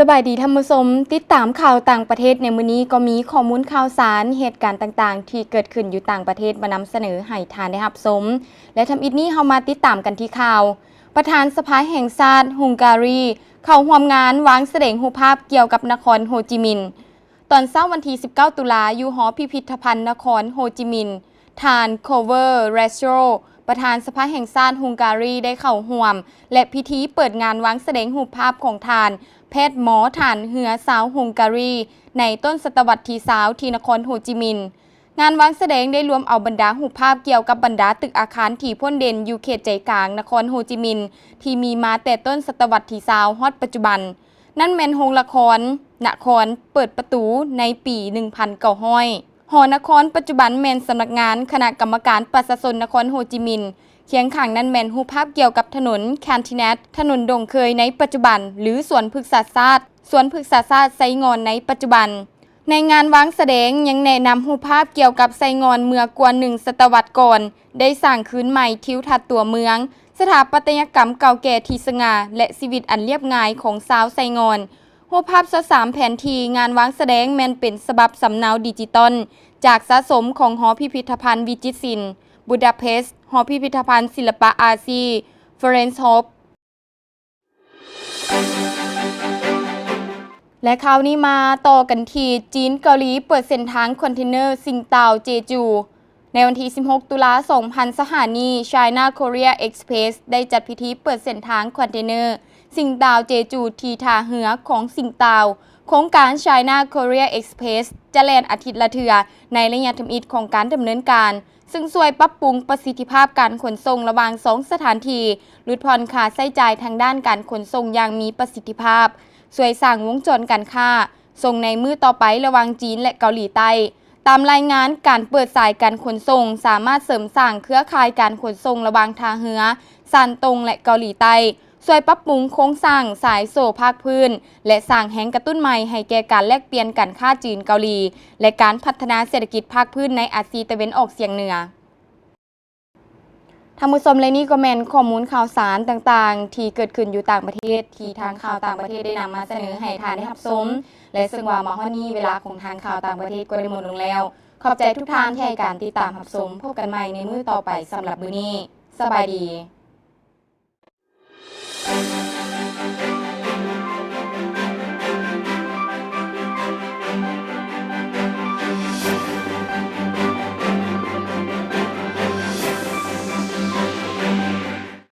ສະບາຍດີທ່ານຜູ້ຊົມ, ຕິດຕາມຂ່າວຕ່າງປະເທດໃນມື້ນີ້ກໍມີຂໍ້ມູນຂ່າວສານ, ເຫດການຕ່າງໆທີ່ເກີດຂຶ້ນຢູ່ຕ່າງປະເທດມານຳສະເໜີໃຫ້ທ່ານໄດ້ຮັບຊົມ ແລະ ທຳອິດນີ້ເຮົາມາຕິດຕາມກັນທີ່ຂ່າວ ປະທານສະພາແຫ່ງຊາດຮົງກາຣີ ເຂົ້າຮ່ວມງານວາງສະແດງຮູບພາບກ່ຽວກັບນະຄອນໂຮຈິມິນ. ຕອນເຊົ້າວັນທີສິບເກົ້າຕຸລາ ຢູ່ຫໍພິພິດທະພັນນະຄອນໂຮຈິມິນ, ທ່ານ ໂຄເວີ ແຣສໂຊ ປະທານສະພາແຫ່ງຊາດຮົງກາຣີ ໄດ້ເຂົ້າຮ່ວມ ແລະ ພິທີເປີດງານວາງສະແດງຮູບພາບຂອງທ່ານ ແພດໝໍ ທະຫານເຮືອຊາວຮົງກາຣີ ໃນຕົ້ນສະຕະວັດທີຊາວ ທີ່ນະຄອນໂຮຈິມິນ. ງານວາງສະແດງໄດ້ລວມເອົາບັນດາຮູບພາບກ່ຽວກັບບັນດາຕຶກອາຄານທີ່ພົ້ນເດັ່ນຢູ່ເຂດໃຈກາງນະຄອນໂຮຈິມິນ ທີ່ມີມາແຕ່ຕົ້ນສະຕະວັດທີຊາວຮອດປັດຈຸບັນ. ນັ້ນແມ່ນໂຮງລະຄອນນະຄອນເປີດປະຕູໃນປີໜຶ່ງພັນເກົ້າຮ້ອຍ, ຫໍນະຄອນປັດຈຸບັນແມ່ນສຳນັກງານຄະນະກຳມະການປະຊາຊົນນະຄອນໂຮຈິມິນ, ຄຽງຂ້າງນັ້ນແມ່ນຮູບພາບກ່ຽວກັບຖະໜົນຄານທີແນັດ, ຖະໜົນດົງເຄີຍໃນປັດຈຸບັນ ຫຼື ສວນພຶກສາຊາດ, ສວນພຶກສາຊາດໄຊງ່ອນໃນປັດຈຸບັນ. ໃນງານວາງສະແດງຍັງແນະນຳຮູບພາບກ່ຽວກັບໄຊງ່ອນເມື່ອກວ່າໜຶ່ງສະຕະວັດກ່ອນ, ໄດ້ສ້າງຄືນໃໝ່ທິວທັດຕົວເມືອງ, ສະຖາປັດຕະຍະກຳເກົ່າແກ່ທີ່ສະຫງ່າ ແລະ ຊີວິດອັນລຽບງ່າຍຂອງຊາວໄຊງ່ອນ. ຮູບພາບຊາວສາມແຜນທີ່ງານວາງສະແດງແມ່ນເປັນສະບັບສຳເນົາດິຈິຕອນ ຈາກສະສົມຂອງຫໍພິພິທະພັນວິຈິດສິນ ບູດາເພສ, ຫໍພິພິທະພັນສິລະປະອາຊີ, ເຟີເຣນຮອບ ແລະ ຂ່າວນີ້ມາຕໍ່ກັນທີ່ ຈີນເກົາຫຼີເປີດເສັ້ນທາງຄອນເທນເນີຊິງຕາວ-ເຈຈູ. ໃນວັນທີສິບຫົກຕຸລາ ສອງພັນຊາວຫ້ານີ້, China Korea Express ໄດ້ຈັດພິທີເປີດເສັ້ນທາງຄອນເທນເນີຊິງຕາວ-ເຈຈູ ທີ່ທ່າເຮືອຂອງຊິງຕາວ. ໂຄງການ China Korea Express ຈະແລ່ນອາທິດລະເທື່ອ ໃນໄລຍະທຳອິດຂອງການດຳເນີນການ, ເຊິ່ງຊ່ວຍປັບປຸງປະສິດທິພາບການຂົນສົ່ງລະຫວ່າງສອງສະຖານທີ່, ຫຼຸດຜ່ອນຄ່າໃຊ້ຈ່າຍທາງດ້ານການຂົນສົ່ງຢ່າງມີປະສິດທິພາບ, ຊ່ວຍສ້າງວົງຈອນການຄ້າສົ່ງໃນມື້ຕໍ່ໄປລະຫວ່າງຈີນ ແລະ ເກົາຫຼີໃຕ້. ຕາມລາຍງານ, ການເປີດສາຍການຂົນສົ່ງສາມາດເສີມສ້າງເຄືອຂ່າຍການຂົນສົ່ງລະຫວ່າງທ່າເຮືອຊານຕົງ ແລະ ເກົາຫຼີໃຕ້, ຊ່ວຍປັບປຸງໂຄງສ້າງສາຍໂສ້ພາກພື້ນ ແລະ ສ້າງແຮງກະຕຸ້ນໃໝ່ໃຫ້ແກ່ການແລກປ່ຽນການຄ້າຈີນ-ເກົາຫຼີ ແລະ ການພັດທະນາເສດຖະກິດພາກພື້ນໃນອາຊີຕາເວັນອອກສຽງເໜືອ. ທ່ານຜູ້ຊົມ ແລະ ນີ້ກໍແມ່ນຂໍ້ມູນຂ່າວສານຕ່າງໆທີ່ເກີດຂຶ້ນຢູ່ຕ່າງປະເທດ ທີ່ທາງຂ່າວຕ່າງປະເທດໄດ້ນຳມາສະເໜີໃຫ້ທ່ານໄດ້ຮັບຊົມ ແລະ ເຊິ່ງວ່າມາຮອດນີ້ເວລາຂອງທາງຂ່າວຕ່າງປະເທດກໍໄດ້ໝົດລົງແລ້ວ. ຂອບໃຈທຸກທ່ານທີ່ໃຫ້ການຕິດຕາມຮັບຊົມ. ພົບກັນໃໝ່ໃນມື້ຕໍ່ໄປ. ສຳລັບມື້ນີ້, ສະບາຍດີ.